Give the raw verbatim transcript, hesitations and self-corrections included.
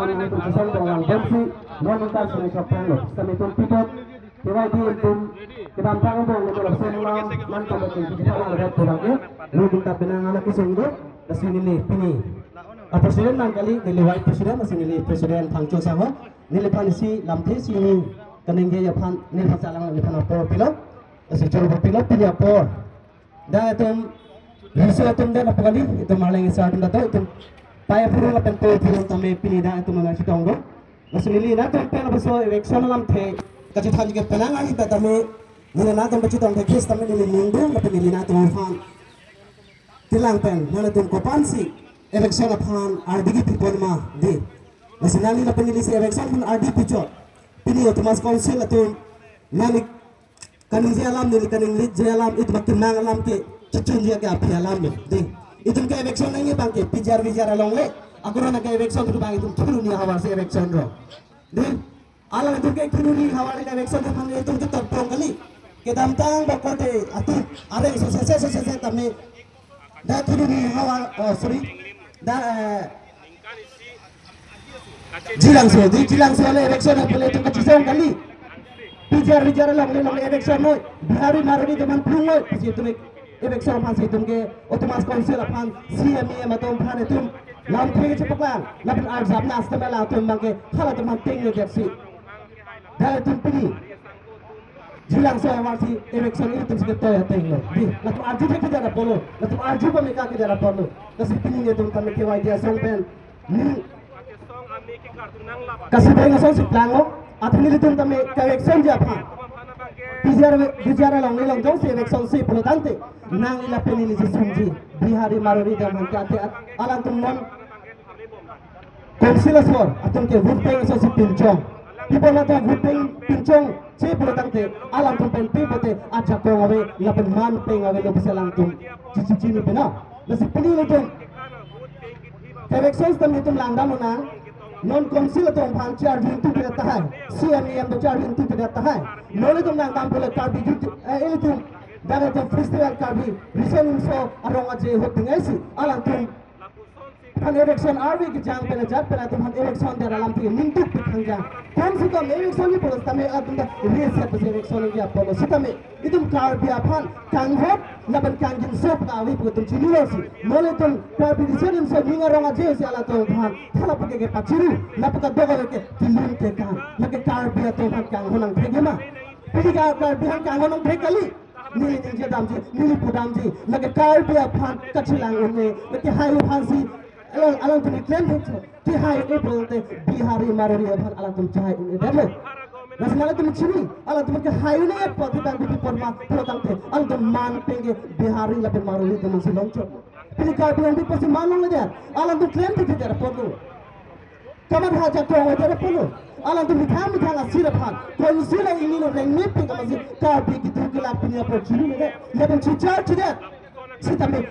Nangtum chesong tong lang bomsi, non ningkan sini chok tanglo. Sami tum pidot, K Y D atum, kedamtang abang lo lo sen lang, nangtum betul kita lang red kurang ya. Lo ningkan benang anak kesung do, lasi neli pini. A president nang kali, neli vice president, lasi neli president Thangcho Sangho, neliphan isi lamthe isi ni kaningje aphan, neliphan salang, neliphan apor pilo, lasi choro pilo, pini apor. Dak itum riso atum dak apakali, itum Arleng asar atum dak to, itum paya puru lapen po puru tame pini dak itum nangchetong do. Lasi neli nangtum pen lapuson election alamthe kachethan ke penang ahi dak tame, neli nangtum pachetongthe case tame neli ningdung lapen neli nangtum aphan tilang pen nangtum kopansi election aphan ardi kepipon ma dei. Lasi nangli lapen nelisi election aphan ardi pichot. Pini Autonomous Council atum nangli kaningje alam, neli kaningje alam, itum akenang alam ke, chechunji ke aphi alam lo dei. Itum ke election nangji abang ke, P G R V G R along le, akorona ke election itum abang itum thuruni havar si election ro. Dei, alanglitum ke thuruni havar ke election itum itum ke totpong kali. Kedamtang bakote atum, areng so se se se se se tame, dak thuruni havar, oh, sorry. Dak, eh, Jilangso, dei, Jilangso le election apot le itum kachesong kali. P G R V G R along le along le election noi. Bihari Marwari atum aphan plung noi. Pusi itum election aphan si itum ke Autonomous Council aphan C M E M atum aphan itum lamthe chepaklang. Lapen arjap na astem la atum abang ke halatum aphan ting noi jaksi. Dak itum pini Jilangso amarsi election itum si ketoi ateng lo. Dei, latum arju thek tidak ada polo. Latum arju pameka tidak ada polo. Lasi pini nelitum tame K Y D asong pen. Hmm. Kasi beng asong si planglo. Athe nelitum tame ka election ji aphan. P G R V G R along nelong jongsi election si pulo tangte. Nangli lapen nelisi sungji. Bihari Marwari atum aphan ke athe at-, alangtum non Council asor atum ke vote peng asor si pinchong. People atum vote peng pinchong si pulo tangte alangtum pen pi pote ajakong ave lapen man peng avelo pusi alangtum chichi chini pina. Lasi pini nelitum election tame itum langdam nang, non Council atum aphan charging tu tidak tahai, C M E M do charging tu tidak tahai. Non itum langdam pule Karbi Youth, eh, itum dak itum festival Karbi Riso Nimso Arong Aje ahut tingkai si alangtum aphan election arve kejang pen ajat pen atum aphan election der alamthe ningduk pi khangjang. Kom si kom election ji pulo sitame atum ta reset pusi election ji apotlo sitame itum Karbi aphan kanghot lapen kangjinso ka ave pu itum chinilo si. Mole itum Karbi Riso Nimso Ning Arong Aje si alangtum aphan thala puke kepachiru, lapu kadokave ke kilun ke kang. Lake Karbi atum aphan kanghon nangthek ma? Pini ka Karbi aphan kanghon nangthek kali. Neli ningje damji, neli pu damji, lake Karbi aphan kachelang un-e, lake hai aphan si, alang, alangtum klem thek cho, kehai un-e pulote Bihari Marwari aphan alangtum chehai un-e detlo. Lasi alangtum chini, alangtum kehai un-e apot kita bipi porma pulo tangte, alangtum man peng ke Bihari lapen Marwari atum si longchot. Pini Karbi aphan bipo si man longledet, alangtum klem thek det apotlo. Kamatha ajakong ave det apotlo. Alangtum methang methang asir aphan. Council a ingni lo rengme pi kamatsi Karbi kitu kelak pini apor chini le. Lapen chichar chidet. Sitame